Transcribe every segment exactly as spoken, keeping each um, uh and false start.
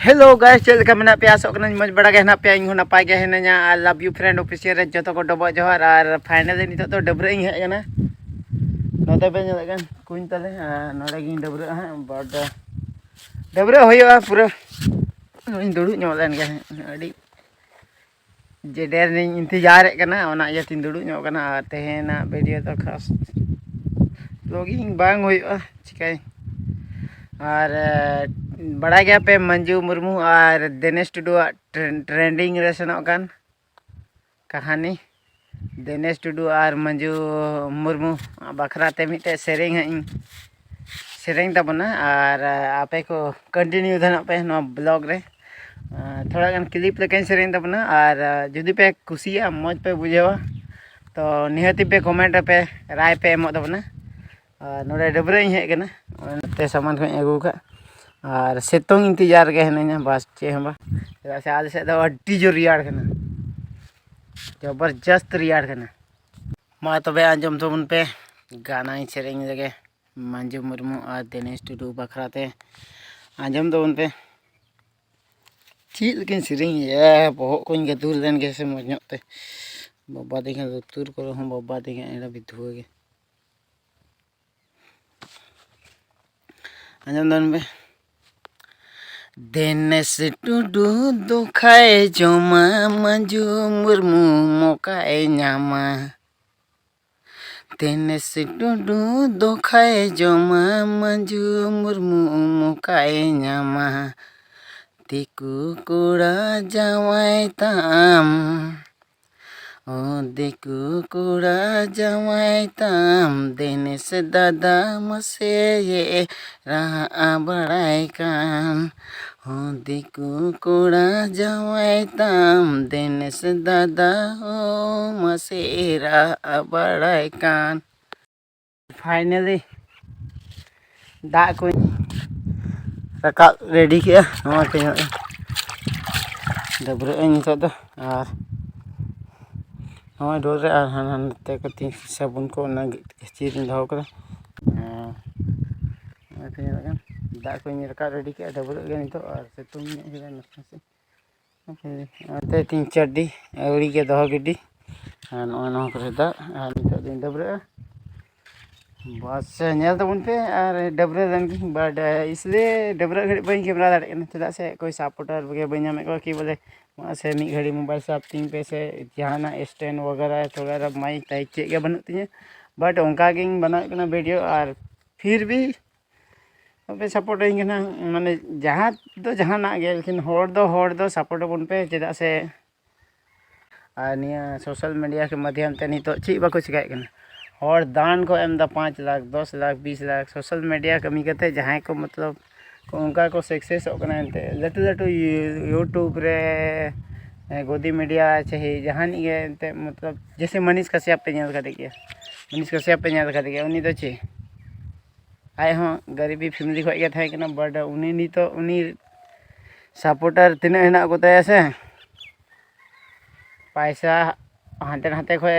Hello guys, ᱪᱮᱫ ᱞᱮᱠᱟ ᱢᱮᱱᱟᱜ ᱯᱮᱭᱟ? ᱟᱥᱚᱜ ᱠᱟᱹᱱᱟᱹᱧ ᱢᱚᱡᱽ ᱵᱟᱲᱟ ᱜᱮ ᱦᱮᱱᱟᱜ ᱯᱮᱭᱟ᱾ ᱤᱧ ᱦᱚᱸ ᱱᱟᱯᱟᱭ ᱜᱮ ᱦᱤᱱᱟᱹᱧᱟ᱾ ᱟᱨ Love You Friend Official ᱨᱮ ᱡᱚᱛᱚ ᱠᱚ ᱰᱚᱵᱚᱜ ᱡᱚᱦᱟᱨ᱾ ᱟᱨ finally ᱱᱤᱛᱚᱜ ᱫᱚ ᱰᱟᱹᱵᱽᱨᱟᱹᱜ ᱤᱧ ᱦᱮᱡ ᱟᱠᱟᱱᱟ᱾ ᱱᱚᱛᱮ ᱯᱮ ᱧᱮᱞᱮᱫ ᱠᱟᱱ ᱠᱩᱧ ᱛᱟᱞᱮ, ᱟᱨ ᱱᱚᱰᱮ ᱜᱤᱧ ᱰᱟᱹᱵᱽᱨᱟᱹᱜᱼᱟ ᱦᱟᱸᱜ᱾ But ᱰᱟᱹᱵᱽᱨᱟᱹᱜ ᱦᱩᱭᱩᱜᱼᱟ ᱯᱩᱨᱟᱹ᱾ ᱤᱧ ᱫᱩᱲᱩᱵ ᱧᱚᱜ ᱞᱮᱱ ᱜᱮ ᱦᱟᱸᱜ᱾ ᱟᱹᱰᱤ ᱡᱮᱰᱮᱨ ᱨᱤᱧ ᱤᱱᱛᱮᱡᱟᱨᱮᱫ ᱠᱟᱱᱟ, ᱚᱱᱟ ᱤᱭᱟᱹᱛᱤᱧ ᱫᱩᱲᱩᱵ ᱧᱚᱜ ᱠᱟᱱᱟ᱾ ᱟᱨ ᱛᱮᱦᱮᱧᱟᱜ video ᱫᱚ ᱠᱷᱟᱥ vlogging ᱵᱟᱝ ᱦᱩᱭᱩᱜᱼᱟ, ᱪᱤᱠᱟᱹᱭ᱾ ᱟᱨ ᱮ, ᱵᱟᱲᱟᱭ ᱜᱮᱭᱟ ᱯᱮ ᱢᱟᱹᱱᱡᱩ ᱢᱩᱨᱢᱩ ᱟᱨ ᱫᱤᱱᱮᱥ ᱴᱩᱰᱩᱣᱟᱜ ᱴᱨᱮᱱ-, trending ᱨᱮ ᱥᱮᱱᱚᱜ ᱠᱟᱱ ᱠᱟᱹᱦᱱᱤ᱾ ᱫᱤᱱᱮᱥ ᱴᱩᱰᱩ ᱟᱨ ᱢᱟᱹᱱᱡᱩ ᱢᱩᱨᱢᱩ ᱵᱟᱠᱷᱨᱟ ᱛᱮ ᱢᱤᱫᱴᱮᱡ ᱥᱮᱨᱮᱧ ᱦᱟᱸᱜ ᱤᱧ ᱥᱮᱨᱮᱧ ᱛᱟᱵᱚᱱᱟ᱾ ᱟᱨ ᱮ, ᱟᱯᱮ ᱠᱚ continue ᱫᱷᱟᱨᱟᱜ ᱯᱮ ᱱᱚᱣᱟ vlog ᱨᱮ᱾ ᱟᱨ ᱛᱷᱚᱲᱟ ᱜᱟᱱ clip ᱞᱮᱠᱟᱧ ᱥᱮᱨᱮᱧ ᱛᱟᱵᱚᱱᱟ᱾ ᱟᱨ ᱮ, ᱡᱩᱫᱤ ᱯᱮ ᱠᱩᱥᱤᱭᱟᱜᱼᱟ, ᱢᱚᱡᱽ ᱯᱮ ᱵᱩᱡᱷᱟᱹᱣᱟ, ᱛᱚ ᱱᱤᱦᱟᱹᱛᱤ ᱯᱮ comment ᱟᱯᱮ, ᱨᱟᱭ ᱯᱮ ᱮᱢᱚᱜ ᱛᱟᱵᱚᱱᱟ᱾ ᱟᱨ ᱱᱚᱰᱮ ᱰᱟᱹᱵᱽᱨᱟᱹᱜ ᱤᱧ ᱦᱮᱡ ᱟᱠᱟᱱᱟ, ᱱᱚᱛᱮ ᱥᱟᱢᱟᱱ ᱠᱚᱧ ᱟᱹᱜᱩ ᱟᱠᱟᱫ᱾ ᱟᱨ ᱥᱤᱛᱩᱝ ᱤᱱᱛᱮᱡᱟᱨ ᱨᱮᱜᱮ ᱦᱤᱱᱟᱹᱧᱟ, ᱵᱟᱥ ᱪᱮᱫ ᱦᱚᱸ ᱵᱟᱝ᱾ ᱪᱮᱫᱟᱜ ᱥᱮ ᱟᱞᱮ ᱥᱮᱫ ᱫᱚ ᱟᱹᱰᱤ ᱡᱳᱨ ᱨᱮᱭᱟᱲ ᱠᱟᱱᱟ, ᱡᱚᱵᱚᱨᱡᱚᱥᱛ ᱨᱮᱭᱟᱲ ᱠᱟᱱᱟ᱾ ᱢᱟ ᱛᱚᱵᱮ ᱟᱸᱡᱚᱢ ᱛᱟᱵᱚᱱ ᱯᱮ ᱜᱟᱱᱟᱧ ᱥᱮᱨᱮᱧ ᱨᱮᱜᱮ, ᱢᱟᱹᱱᱡᱩ ᱢᱩᱨᱢᱩ ᱟᱨ ᱫᱤᱱᱮᱥ ᱴᱩᱰᱩ ᱵᱟᱠᱷᱨᱟ ᱛᱮ᱾ ᱟᱸᱡᱚᱢ ᱛᱟᱵᱚᱱ ᱯᱮ᱾ ᱪᱮᱫ ᱞᱮᱠᱟᱧ ᱥᱮᱨᱮᱧ ᱮᱭᱟ, ᱵᱚᱦᱚᱜ ᱠᱚᱧ ᱜᱟᱹᱫᱩᱨ ᱞᱮᱱ ᱜᱮ ᱥᱮ ᱢᱚᱡᱽ ᱧᱚᱜ ᱛᱮ᱾ ᱵᱟᱵᱟ ᱛᱟᱹᱠᱤᱱ ᱞᱩᱛᱩᱨ ᱠᱚᱨᱮ ᱦᱚᱸ ᱵᱟᱵᱟ ᱛᱟᱹᱠᱤᱱ ᱮᱲᱮ ᱵᱤᱫᱷᱩᱣᱟᱹ ᱜᱮ᱾ ᱟᱸᱡᱚᱢ ᱫᱟᱵᱚᱱ ᱯᱮ᱾ ᱫᱤᱱᱮᱥ ᱴᱩᱰᱩ ᱫᱚ ᱠᱷᱟᱭ ᱡᱚᱢᱟ, ᱢᱟᱹᱱᱡᱩ ᱢᱩᱨᱢᱩ ᱢᱚᱠᱟᱭ ᱧᱟᱢᱟ᱾ ᱫᱤᱱᱮᱥ ᱴᱩᱰᱩ ᱫᱚ ᱠᱷᱟᱭ ᱡᱚᱢᱟ, ᱢᱟᱹᱱᱡᱩ ᱢᱩᱨᱢᱩ ᱢᱚᱠᱟᱭ ᱧᱟᱢᱟ᱾ ᱫᱤᱠᱩ ᱠᱚᱲᱟ ᱡᱟᱶᱟᱭ ᱛᱟᱢ, ᱚ ᱫᱤᱠᱩ ᱠᱚᱲᱟ ᱡᱟᱶᱟᱭ ᱛᱟᱢ, ᱫᱤᱱᱮᱥ ᱫᱟᱫᱟ ᱢᱟᱥᱮ ᱮ ᱨᱟᱜ ᱵᱟᱲᱟᱭ ᱠᱟᱱ᱾ ᱚ ᱫᱤᱠᱩ ᱠᱚᱲᱟ ᱡᱟᱶᱟᱭ ᱛᱟᱢ, ᱫᱤᱱᱮᱥ ᱫᱟᱫᱟ ᱦᱚᱸ ᱢᱟᱥᱮ ᱨᱟᱜ ᱵᱟᱲᱟᱭ ᱠᱟᱱ᱾ Finally ᱫᱟᱜ ᱠᱚᱧ ᱨᱟᱠᱟᱵ ready ᱠᱮᱜᱼᱟ᱾ ᱱᱚᱜᱼᱚᱭ ᱯᱮ ᱧᱮᱞᱮᱫᱼᱟ, ᱰᱟᱹᱵᱽᱨᱟᱹᱜ ᱟᱹᱧ ᱱᱤᱛᱚᱜ ᱫᱚ᱾ ᱟᱨ ᱱᱚᱜᱼᱚᱭ door ᱨᱮ ᱟᱨ ᱦᱟᱱᱟ ᱱᱟᱛᱮ ᱠᱚ ᱛᱤ ᱥᱟᱵᱚᱱ ᱠᱚ ᱚᱱᱟ ᱜᱟᱹᱪᱷᱤ ᱨᱤᱧ ᱫᱚᱦᱚ ᱠᱟᱫᱟ᱾ ᱟᱨ ᱱᱚᱜᱼᱚᱭ ᱯᱮ ᱧᱮᱞᱮᱫ ᱠᱟᱱ ᱫᱟᱜ ᱠᱚᱧ ᱨᱟᱠᱟᱵ ᱨᱮᱰᱤ ᱠᱮᱫᱼᱟ, ᱰᱟᱹᱵᱽᱨᱟᱹᱜ ᱜᱮ ᱱᱤᱛᱚᱜ, ᱟᱨ ᱥᱤᱛᱩᱝ ᱧᱚᱜ ᱠᱮᱫᱟ ᱱᱟᱥᱮ ᱱᱟᱥᱮ᱾ ᱚᱱᱛᱮ ᱛᱤᱧ ᱪᱟᱹᱰᱤ ᱟᱹᱣᱲᱤ ᱜᱮ ᱫᱚᱦᱚ ᱜᱤᱰᱤ, ᱟᱨ ᱱᱚᱜᱼᱚᱭ ᱱᱚᱣᱟ ᱠᱚᱨᱮ ᱫᱟᱜ, ᱟᱨ ᱱᱤᱛᱚᱜ ᱫᱚᱧ ᱰᱟᱹᱵᱽᱨᱟᱹᱜᱼᱟ᱾ ᱵᱟᱥ, ᱧᱮᱞ ᱛᱟᱵᱚᱱ ᱯᱮ, ᱟᱨ ᱰᱟᱹᱵᱽᱨᱟᱹ ᱞᱮᱱ ᱜᱤᱧ, but ᱤᱥᱞᱤᱭᱮ ᱰᱟᱹᱵᱽᱨᱟᱹᱜ ᱜᱷᱟᱹᱲᱤᱡ ᱵᱟᱹᱧ ᱠᱮᱢᱮᱨᱟ ᱫᱟᱲᱮᱭᱟᱜ ᱠᱟᱱᱟ, ᱪᱮᱫᱟᱜ ᱥᱮ ᱚᱠᱚᱭ ᱥᱟᱯᱳᱨᱴᱟᱨ ᱜᱮ ᱵᱟᱹᱧ ᱧᱟᱢᱮᱫ ᱠᱚᱣᱟ ᱠᱤ ᱵᱚᱞᱮ ᱥᱮ ᱢᱤᱫ ᱜᱷᱟᱹᱲᱤ ᱢᱳᱵᱟᱭᱤᱞ ᱥᱟᱵ ᱛᱤᱧ ᱯᱮ, ᱥᱮ ᱡᱟᱦᱟᱱᱟᱜ ᱥᱴᱮᱱᱰ ᱣᱟᱜᱟᱨᱟ ᱛᱷᱚᱲᱟ ᱢᱟᱭᱤᱠ ᱴᱟᱭᱤᱠ ᱪᱮᱫ ᱜᱮ ᱵᱟᱹᱱᱩᱜ ᱛᱤᱧᱟᱹ, but ᱚᱱᱠᱟ ᱜᱤᱧ ᱵᱮᱱᱟᱣᱮᱫ ᱠᱟᱱᱟ ᱵᱷᱤᱰᱤᱭᱳ, ᱟᱨ ᱯᱷᱤᱨ ᱵᱷᱤ ᱟᱯᱮ ᱥᱟᱯᱳᱨᱴ ᱟᱹᱧ ᱠᱟᱱᱟ, ᱢᱟᱱᱮ ᱡᱟᱦᱟᱸ ᱫᱚ ᱡᱟᱦᱟᱱᱟᱜ ᱜᱮ, ᱞᱮᱠᱤᱱ ᱦᱚᱲ ᱫᱚ ᱦᱚᱲ ᱫᱚ ᱥᱟᱯᱳᱨᱴ ᱟᱵᱚᱱ ᱯᱮ, ᱪᱮᱫᱟᱜ ᱥᱮ ᱟᱨ ᱱᱤᱭᱟᱹ ᱥᱳᱥᱟᱞ ᱢᱤᱰᱤᱭᱟ ᱠᱮ ᱢᱟᱫᱽᱫᱷᱚᱢ ᱛᱮ ᱱᱤᱛᱚᱜ ᱪᱮᱫ ᱵᱟᱠᱚ ᱪᱤᱠᱟᱹᱭᱮᱫ ᱠᱟᱱᱟ᱾ ᱦᱚᱲ ᱫᱟᱱ ᱠᱚ ᱮᱢ ᱮᱫᱟ, ᱯᱟᱸᱪ ᱞᱟᱠᱷ, ᱫᱚᱥ ᱞᱟᱠᱷ, ᱵᱤᱥ ᱞᱟᱠᱷ, ᱥᱳᱥᱟᱞ ᱢᱤᱰᱤᱭᱟ ᱠᱟᱹᱢᱤ ᱠᱟᱛᱮ ᱡᱟᱦᱟᱸᱭ ᱠᱚ ᱢᱚᱛᱞᱚᱵ ᱠᱚ ᱚᱱᱠᱟ ᱠᱚ ᱥᱟᱠᱥᱮᱥᱚᱜ ᱠᱟᱱᱟ, ᱮᱱᱛᱮ ᱞᱟᱹᱴᱩ ᱞᱟᱹᱴᱩ ᱤᱭᱩ- ᱭᱩᱴᱩᱵᱽ ᱨᱮ, ᱜᱳᱫᱤ ᱢᱤᱰᱤᱭᱟ ᱪᱟᱦᱮ ᱡᱟᱦᱟᱱᱤᱡ ᱜᱮ ᱮᱱᱛᱮ, ᱢᱚᱛᱞᱚᱵ ᱡᱮᱥᱮ ᱢᱟᱱᱤᱥ ᱠᱟᱥᱭᱟᱯ ᱯᱮ ᱧᱮᱞ ᱠᱟᱫᱮ ᱜᱮᱭᱟ, ᱢᱟᱱᱤᱥ ᱠᱟᱥᱭᱟᱯ ᱯᱮ ᱧᱮᱞ ᱠᱟᱫᱮ ᱜᱮᱭᱟ, ᱩᱱᱤ ᱫᱚ ᱪᱮᱫ ᱟᱡ ᱦᱚᱸ ᱜᱟᱹᱨᱤᱵᱤ ᱯᱷᱮᱢᱮᱞᱤ ᱠᱷᱚᱱ ᱜᱮ ᱛᱟᱦᱮᱸ ᱠᱟᱱᱟ, but ᱩᱱᱤ ᱱᱤᱛᱚᱜ ᱩᱱᱤ ᱥᱟᱯᱳᱨᱴᱟᱨ ᱛᱤᱱᱟᱹᱜ ᱦᱮᱱᱟᱜ ᱠᱚᱛᱟᱭᱟ ᱥᱮ, ᱯᱟᱭᱥᱟ ᱦᱟᱱᱛᱮ ᱱᱟᱛᱮ ᱠᱷᱚᱱ,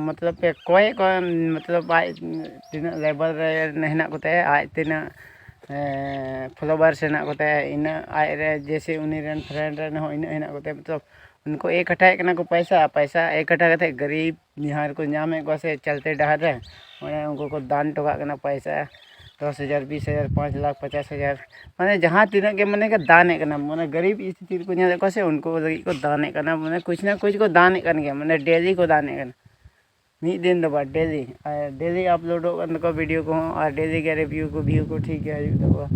ᱢᱚᱛᱞᱚᱵ ᱯᱮ ᱠᱚᱭᱮᱫ ᱠᱚᱣᱟ, ᱢᱚᱛᱞᱚᱵ ᱟᱡ ᱛᱤᱱᱟᱹᱜ ᱞᱮᱵᱮᱞ ᱨᱮ ᱦᱮᱱᱟᱜ ᱠᱚᱛᱟᱭᱟ, ᱟᱡ ᱛᱤᱱᱟᱹᱜ ᱯᱷᱚᱞᱳᱣᱟᱨᱥ ᱦᱮᱱᱟᱜ ᱠᱚᱛᱟᱭᱟ, ᱤᱱᱟᱹᱜ ᱟᱡ ᱨᱮ ᱡᱮᱭᱥᱮ ᱩᱱᱤ ᱨᱮᱱ ᱯᱷᱨᱮᱱᱰ ᱨᱮᱱ ᱦᱚᱸ ᱤᱱᱟᱹᱜ ᱦᱮᱱᱟᱜ ᱠᱚᱛᱟᱭᱟ, ᱢᱚᱛᱞᱚᱵ ᱩᱱᱠᱩ ᱮᱠᱟᱴᱷᱟᱭᱮᱫ ᱠᱟᱱᱟ ᱠᱚ ᱯᱟᱭᱥᱟ, ᱯᱟᱭᱥᱟ ᱮᱠᱟᱴᱷᱟ ᱠᱟᱛᱮᱫ ᱜᱟᱹᱨᱤᱵ ᱡᱟᱦᱟᱸᱭ ᱨᱮᱠᱚ ᱧᱟᱢᱮᱫ ᱠᱚᱣᱟ ᱥᱮ ᱪᱟᱞᱛᱮ ᱰᱟᱦᱟᱨ ᱨᱮ, ᱚᱱᱮ ᱩᱱᱠᱩ ᱠᱚ ᱫᱟᱱ ᱦᱚᱴᱚ ᱠᱟᱜ ᱠᱟᱱᱟ ᱯᱚᱭᱥᱟ, ᱫᱚᱥ ᱦᱟᱡᱟᱨ, ᱵᱤᱥ ᱦᱟᱡᱟᱨ, ᱯᱟᱸᱪ ᱞᱟᱠᱷ, ᱯᱚᱪᱟᱥ ᱦᱟᱡᱟᱨ, ᱢᱟᱱᱮ ᱡᱟᱦᱟᱸ ᱛᱤᱱᱟᱹᱜ ᱜᱮ ᱢᱟᱱᱮ ᱠᱚ ᱫᱟᱱᱮᱫ ᱠᱟᱱᱟ, ᱢᱟᱱᱮ ᱜᱟᱹᱨᱤᱵ ᱥᱛᱷᱤᱛᱤ ᱨᱮᱠᱚ ᱧᱮᱞᱮᱫ ᱠᱚᱣᱟ ᱥᱮ, ᱩᱱᱠᱩ ᱞᱟᱹᱜᱤᱫ ᱠᱚ ᱫᱟᱱᱮᱫ ᱠᱟᱱᱟ, ᱢᱟᱱᱮ ᱠᱩᱪ ᱱᱟ ᱠᱩᱪ ᱠᱚ ᱫᱟᱱᱮᱫ ᱠᱟᱱ ᱜᱮᱭᱟ, ᱢᱟᱱᱮ ᱰᱮᱞᱤ ᱠᱚ ᱫᱟᱱᱮᱫ ᱠᱟᱱᱟ᱾ ᱢᱤᱫ ᱫᱤᱱ ᱫᱚ ᱵᱟᱝ, ᱰᱮᱞᱤ, ᱟᱨ ᱰᱮᱞᱤ ᱟᱯᱞᱳᱰᱚᱜ ᱠᱟᱱ ᱛᱟᱠᱚᱣᱟ ᱵᱷᱤᱰᱤᱭᱳ ᱠᱚᱦᱚᱸ, ᱟᱨ ᱰᱮᱞᱤ ᱜᱮ ᱨᱤᱵᱷᱤᱭᱩ ᱠᱚ, ᱵᱷᱤᱭᱩ ᱠᱚ ᱴᱷᱤᱠ ᱜᱮ ᱦᱩᱭᱩᱜ ᱛᱟᱠᱚᱣᱟ᱾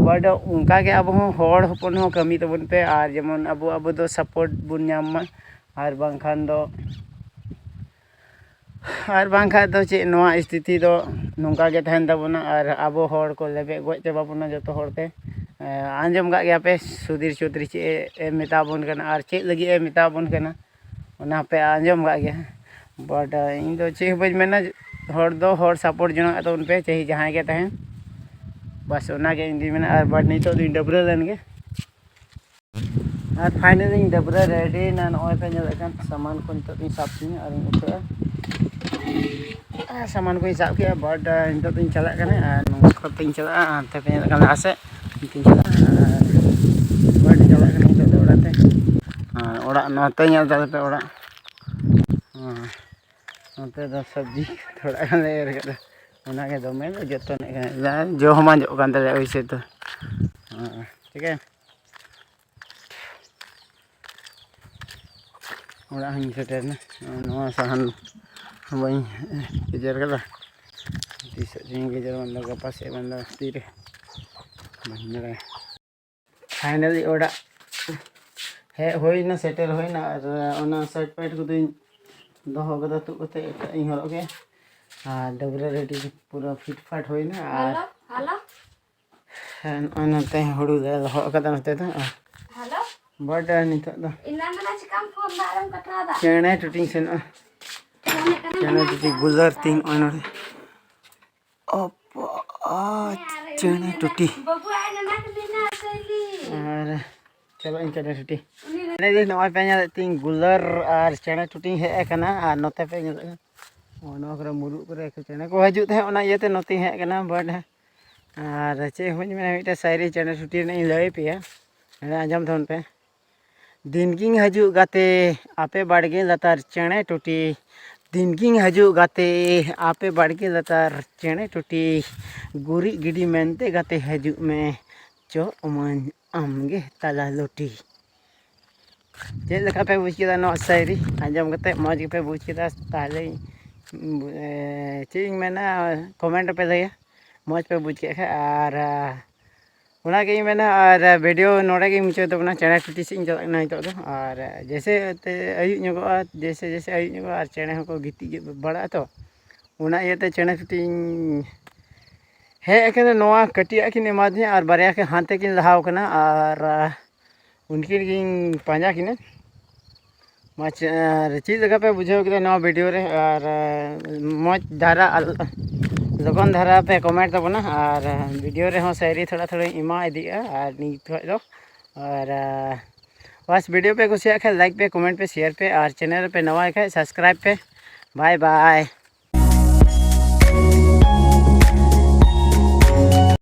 ᱵᱟᱴ ᱚᱱᱠᱟ ᱜᱮ ᱟᱵᱚ ᱦᱚᱸ ᱦᱚᱲ ᱦᱚᱯᱚᱱ ᱦᱚᱸ ᱠᱟᱹᱢᱤ ᱛᱟᱵᱚᱱ ᱯᱮ, ᱟᱨ ᱡᱮᱢᱚᱱ ᱟᱵᱚ, ᱟᱵᱚ ᱫᱚ ᱥᱟᱯᱳᱨᱴ ᱵᱚᱱ ᱧᱟᱢ ᱢᱟ, ᱟᱨ ᱵᱟᱝᱠᱷᱟᱱ ᱫᱚ ᱟᱨ ᱵᱟᱝᱠᱷᱟᱡ ᱫᱚ ᱪᱮᱫ, ᱱᱚᱣᱟ ᱥᱛᱷᱤᱛᱤ ᱫᱚ ᱱᱚᱝᱠᱟ ᱜᱮ ᱛᱟᱦᱮᱱ ᱛᱟᱵᱚᱱᱟ, ᱟᱨ ᱟᱵᱚ ᱦᱚᱲ ᱠᱚ ᱞᱮᱵᱮᱫ ᱜᱚᱡ ᱪᱟᱵᱟ ᱵᱚᱱᱟ ᱡᱚᱛᱚ ᱦᱚᱲ ᱛᱮ᱾ ᱮᱸ, ᱟᱸᱡᱚᱢ ᱠᱟᱜ ᱜᱮᱭᱟ ᱯᱮ ᱥᱩᱫᱷᱤᱨ ᱪᱳᱫᱷᱩᱨᱤ ᱪᱮᱫ ᱮ ᱢᱮᱛᱟ ᱵᱚᱱ ᱠᱟᱱᱟ ᱟᱨ ᱪᱮᱫ ᱞᱟᱹᱜᱤᱫ ᱮ ᱢᱮᱛᱟ ᱵᱚᱱ ᱠᱟᱱᱟ, ᱚᱱᱟ ᱯᱮ ᱟᱸᱡᱚᱢ ᱠᱟᱜ ᱜᱮᱭᱟ᱾ ᱵᱟᱴ ᱤᱧ ᱫᱚ ᱪᱮᱫ ᱦᱚᱸ ᱵᱟᱹᱧ ᱢᱮᱱᱟ, ᱦᱚᱲ ᱫᱚ ᱦᱚᱲ ᱥᱟᱯᱳᱨᱴ ᱡᱚᱱᱟᱜ ᱛᱟᱵᱚᱱ ᱯᱮ, ᱪᱟᱹᱦᱤ ᱡᱟᱦᱟᱸᱭ ᱜᱮ ᱛᱟᱦᱮᱱ, ᱵᱟᱥ ᱚᱱᱟᱜᱮ ᱤᱧ ᱫᱩᱧ ᱢᱮᱱᱟ᱾ ᱟᱨ ᱵᱟᱴ ᱱᱤᱛᱚᱜ ᱫᱚᱧ ᱰᱟᱹᱵᱽᱨᱟᱹ ᱞᱮᱱ ᱜᱮ᱾ ᱟᱨ ᱯᱷᱟᱭᱱᱟᱞᱤ ᱤᱧ ᱰᱟᱹᱵᱽᱨᱟᱹ ᱨᱮᱰᱤᱭᱮᱱᱟ᱾ ᱱᱚᱜᱼᱚᱭ ᱯᱮ ᱧᱮᱞᱮᱫ ᱠᱟᱱ ᱥᱟᱢᱟᱱ ᱠᱚ ᱱᱤᱛᱚᱜ ᱫᱚᱧ ᱥᱟᱵ ᱛᱤᱧᱟᱹ ᱟᱨᱤᱧ ᱩᱴᱷᱟᱹᱜᱼᱟ᱾ ᱟᱨ ᱥᱟᱢᱟᱱ ᱠᱚᱧ ᱥᱟᱵ ᱠᱮᱫᱼᱟ, but ᱱᱤᱛᱚᱜ ᱫᱚᱧ ᱪᱟᱞᱟᱜ ᱠᱟᱱᱟ᱾ ᱟᱨ ᱱᱚᱝᱠᱟ ᱠᱟᱛᱮᱧ ᱪᱟᱞᱟᱜᱼᱟ, ᱦᱟᱱᱛᱮ ᱯᱮ ᱧᱮᱞ ᱠᱟᱱᱟ ᱞᱟᱦᱟ ᱥᱮᱫ ᱚᱱᱛᱮᱧ ᱪᱟᱞᱟᱜᱼᱟ᱾ ᱟᱨ but ᱪᱟᱞᱟᱜ ᱠᱟᱱᱟ ᱱᱤᱛᱚᱜ ᱫᱚ ᱚᱲᱟᱜ ᱛᱮ᱾ ᱟᱨ ᱚᱲᱟᱜ ᱱᱚᱛᱮ ᱧᱮᱞ ᱛᱟᱞᱮ ᱯᱮ ᱚᱲᱟᱜ᱾ ᱦᱮᱸ, ᱱᱚᱛᱮ ᱫᱚ ᱥᱚᱵᱽᱡᱤ ᱛᱷᱚᱲᱟ ᱜᱟᱱ ᱞᱮ ᱮᱨ ᱠᱟᱫᱟ, ᱚᱱᱟᱜᱮ ᱫᱚᱢᱮ ᱞᱮ ᱡᱚᱛᱚᱱᱮᱫ ᱠᱟᱱᱟ, ᱡᱟ ᱡᱚ ᱦᱚᱸ ᱵᱟᱝ ᱡᱚᱜ ᱠᱟᱱ ᱛᱟᱞᱮᱭᱟ ᱳᱭᱥᱮ ᱛᱚ᱾ ᱦᱮᱸ, ᱴᱷᱤᱠ ᱜᱮᱭᱟ᱾ ᱚᱲᱟᱜ ᱦᱚᱸᱧ ᱥᱮᱴᱮᱨ ᱮᱱᱟ᱾ ᱱᱚᱣᱟ ᱥᱟᱦᱟᱱ ᱦᱚᱸ ᱵᱟᱹᱧ ᱜᱮᱡᱮᱨ ᱠᱟᱫᱟ᱾ ᱛᱤᱥ ᱥᱮᱫ ᱪᱚᱧ ᱜᱮᱡᱮᱨ, ᱵᱟᱝ ᱫᱚ ᱜᱟᱯᱟ ᱥᱮᱫ, ᱵᱟᱝ ᱫᱚ ᱛᱤᱨᱮ, ᱵᱟᱹᱧ ᱵᱟᱲᱟᱭᱟ᱾ Finally ᱚᱲᱟᱜ ᱦᱮᱡ ᱦᱩᱭᱱᱟ, ᱥᱮᱴᱮᱨ ᱦᱩᱭᱱᱟ᱾ ᱟᱨ ᱚᱱᱟ shirt pant ᱠᱚᱫᱚᱧ ᱫᱚᱦᱚ ᱠᱟᱫᱟ ᱛᱩᱫ ᱠᱟᱛᱮ, ᱮᱴᱟᱜ ᱤᱧ ᱦᱚᱨᱚᱜ ᱜᱮ᱾ ᱟᱨ ᱰᱟᱹᱵᱽᱨᱟᱹ ready ᱯᱩᱨᱟᱹ fit fat ᱦᱩᱭᱱᱟ᱾ ᱟᱨ ᱦᱮᱞᱳ, ᱦᱮᱞᱳ᱾ ᱦᱮᱸ, ᱱᱚᱜᱼᱚᱭ ᱱᱚᱛᱮ ᱦᱩᱲᱩ ᱞᱮ ᱞᱚᱦᱚᱫ ᱠᱟᱫᱟ ᱱᱚᱛᱮ ᱫᱚ᱾ ᱦᱮᱞᱳ᱾ But ᱱᱤᱛᱚᱜ ᱫᱚ ᱮᱱᱟᱝ ᱫᱚ ᱪᱤᱠᱟᱢ ᱯᱷᱳᱱ ᱫᱟ ᱟᱨᱮᱢ ᱠᱟᱴᱟᱣ ᱫᱟ? ᱪᱮᱬᱮ ᱴᱩᱴᱤᱧ ᱥᱮᱱᱚᱜᱼᱟ᱾ ᱯᱷᱳᱱᱮᱫ ᱠᱟᱱᱟ ᱪᱮᱬᱮ ᱢᱮᱱᱟᱭ ᱴᱩᱴᱤ ᱥᱮ? ᱜᱩᱞᱟᱨ ᱛᱤᱧ ᱱᱚᱜᱼᱚᱭ ᱱᱚᱰᱮ᱾ ᱚᱯᱚ, ᱟ, ᱦᱮᱸ, ᱟᱨ ᱪᱮᱬᱮ ᱩᱱᱤ ᱴᱩᱴᱤ᱾ ᱵᱟᱹᱵᱩ ᱟᱡ ᱱᱟᱱᱟ ᱠᱟᱹᱱᱟᱹᱧ ᱱᱟ ᱥᱟᱹᱭᱞᱤ᱾ ᱟᱨ ᱪᱟᱞᱟᱜ ᱤᱧ ᱪᱮᱬᱮ ᱴᱩᱴᱤ᱾ ᱩᱱᱤ ᱱᱟᱱᱟ ᱱᱚᱜᱼᱚᱭ ᱯᱮ ᱧᱮᱞᱮᱫ ᱛᱤᱧ ᱜᱩᱞᱟᱨ ᱟᱨ ᱪᱮᱬᱮ ᱴᱩᱴᱤᱧ ᱦᱮᱡ ᱟᱠᱟᱱᱟ᱾ ᱟᱨ ᱱᱚᱛᱮ ᱯᱮ ᱧᱮᱞᱮᱫ ᱠᱟᱱᱟ, ᱱᱚᱣᱟ ᱠᱚᱨᱮ ᱢᱩᱨᱩᱫ ᱠᱚᱨᱮ ᱪᱮᱬᱮ ᱠᱚ ᱦᱤᱡᱩᱜ ᱛᱟᱦᱮᱸᱫ, ᱚᱱᱟ ᱤᱭᱟᱹᱛᱮ ᱱᱚᱛᱮᱧ ᱦᱮᱡ ᱟᱠᱟᱱᱟ᱾ But ᱟᱨ ᱪᱮᱫ ᱦᱚᱸ ᱵᱟᱹᱧ ᱢᱮᱱᱟ, ᱢᱤᱫᱴᱮᱱ ᱥᱟᱭᱨᱤ ᱪᱮᱬᱮ ᱴᱩᱴᱤ ᱨᱮᱱᱟᱜ ᱤᱧ ᱞᱟᱹᱭ ᱟᱯᱮᱭᱟ, ᱟᱸᱡᱚᱢ ᱛᱟᱵᱚᱱ ᱯᱮ᱾ ᱫᱤᱱ ᱜᱤᱧ ᱦᱤᱡᱩᱜ ᱜᱟᱛᱮ, ᱟᱯᱮ ᱵᱟᱲᱜᱮ ᱞᱟᱛᱟᱨ ᱪᱮᱬᱮ ᱴᱩᱴᱤ᱾ ᱫᱤᱱ ᱜᱤᱧ ᱦᱤᱡᱩᱜ ᱜᱟᱛᱮ, ᱟᱯᱮ ᱵᱟᱲᱜᱮ ᱞᱟᱛᱟᱨ ᱪᱮᱬᱮ ᱴᱩᱴᱤ᱾ ᱜᱩᱨᱤᱡ ᱜᱤᱰᱤ ᱢᱮᱱᱛᱮ ᱜᱟᱛᱮ ᱦᱤᱡᱩᱜ ᱢᱮ, ᱪᱚ ᱩᱢᱟᱹᱧ ᱟᱢᱜᱮ ᱛᱟᱞᱟ ᱞᱩᱴᱤ᱾ ᱪᱮᱫ ᱞᱮᱠᱟ ᱯᱮ ᱵᱩᱡᱽ ᱠᱮᱫᱟ ᱱᱚᱣᱟ ᱥᱟᱭᱨᱤ? ᱟᱸᱡᱚᱢ ᱠᱟᱛᱮ ᱢᱚᱡᱽ ᱜᱮᱯᱮ ᱵᱩᱡᱽ ᱠᱮᱫᱟ? ᱛᱟᱦᱚᱞᱮ, ᱮ, ᱪᱮᱫ ᱤᱧ ᱢᱮᱱᱟ, comment ᱨᱮᱯᱮ ᱞᱟᱹᱭᱟ, ᱢᱚᱡᱽ ᱯᱮ ᱵᱩᱡᱽ ᱠᱮᱫ ᱠᱷᱟᱡ᱾ ᱟᱨ, ᱟ, ᱚᱱᱟᱜᱤᱧ ᱢᱮᱱᱟ, ᱟᱨ video ᱱᱚᱰᱮ ᱜᱤᱧ ᱢᱩᱪᱟᱹᱫ ᱛᱟᱵᱚᱱᱟ᱾ ᱪᱮᱬᱮ ᱴᱩᱴᱤ ᱥᱮᱫ ᱤᱧ ᱪᱟᱞᱟᱜ ᱠᱟᱱᱟ ᱱᱤᱛᱚᱜ ᱫᱚ᱾ ᱟᱨ ᱡᱮᱭᱥᱮ ᱛᱮ ᱟᱹᱭᱩᱵ ᱧᱚᱜᱚᱜᱼᱟ, ᱡᱮᱭᱥᱮ ᱡᱮᱭᱥᱮ ᱟᱹᱭᱩᱵ ᱧᱚᱜᱚᱜᱼᱟ, ᱟᱨ ᱪᱮᱬᱮ ᱦᱚᱸᱠᱚ ᱜᱤᱛᱤᱡ ᱵᱟᱲᱟᱜᱼᱟ ᱛᱚ, ᱚᱱᱟ ᱤᱭᱟᱹᱛᱮ ᱪᱮᱬᱮ ᱴᱩᱴᱤᱧ ᱦᱮᱡ ᱟᱠᱟᱱᱟ᱾ ᱱᱚᱣᱟ ᱠᱟᱹᱴᱤᱡ ᱟᱜ ᱠᱤᱱ ᱮᱢᱟᱫᱤᱧᱟ ᱟᱨ ᱵᱟᱨᱭᱟ ᱠᱤᱱ ᱦᱟᱱᱛᱮ ᱠᱤᱱ ᱞᱟᱦᱟᱣ ᱠᱟᱱᱟ᱾ ᱟᱨ, ᱟ, ᱩᱱᱠᱤᱱ ᱜᱤᱧ ᱯᱟᱸᱡᱟ ᱠᱤᱱᱟ᱾ ᱢᱚᱡᱽ, ᱟᱨ ᱪᱮᱫ ᱞᱮᱠᱟ ᱯᱮ ᱵᱩᱡᱷᱟᱹᱣ ᱠᱮᱫᱟ ᱱᱚᱣᱟ video ᱨᱮ? ᱟᱨ, ᱟᱨ ᱢᱚᱡᱽ ᱫᱷᱟᱨᱟ ᱟᱨ ᱞᱚᱜᱚᱱ ᱫᱷᱟᱨᱟ ᱯᱮ comment ᱛᱟᱵᱚᱱᱟ᱾ ᱟᱨ video ᱨᱮᱦᱚᱸ ᱥᱟᱭᱨᱤ ᱛᱷᱚᱲᱟ ᱛᱷᱚᱲᱟᱧ ᱮᱢᱟ ᱤᱫᱤᱜᱼᱟ᱾ ᱟᱨ ᱱᱤᱛ ᱠᱷᱚᱡ ᱫᱚ, ᱟᱨ, ᱟᱨ ᱵᱟᱥ, video ᱯᱮ ᱠᱩᱥᱤᱭᱟᱜ ᱠᱷᱟᱡ like ᱯᱮ, comment ᱯᱮ, share ᱯᱮ, ᱟᱨ channel ᱨᱮᱯᱮ ᱱᱟᱣᱟ ᱠᱷᱟᱡ subscribe ᱯᱮ᱾ ᱵᱟᱭ ᱵᱟᱭ᱾